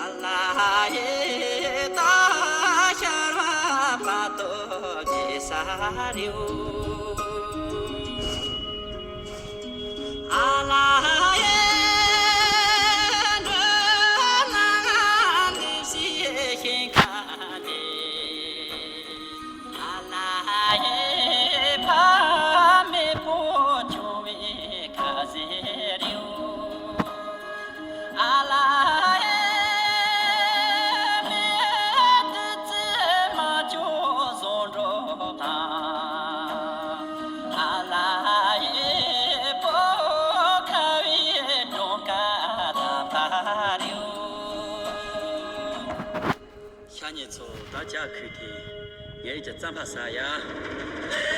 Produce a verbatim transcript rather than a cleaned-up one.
ཨ་ལ་ཡེ་ད་ཤར་བ་བར་དོ་གེ་ས་རེའུ། ཨ་ལ་ཡེ་འགྲོ་ན་འདི་ཞིག་ཤིང་ཁ་ནས། ཨ་ལ་ཡེ་ཕ་མེས་པོ་འཁྱོངས་པའི་ཁ་ཟས་རེའུ། ཨ་ལ་ཡེ་མེ་དུ་ཙི་མ་ཅོ་བཟོ་འགྲོ་དང་། ཨ་ལ་ཡེ་པོ་ཁ་བའི་གྲོང་ཁ་དང་ཕ་རེའུ། ཤ་ཉེ་ཚོ་ད་ཇ་ཁུས་ཏེ་ངའི་ཀྱི་རྩམ་པ་ཟ་ཡ།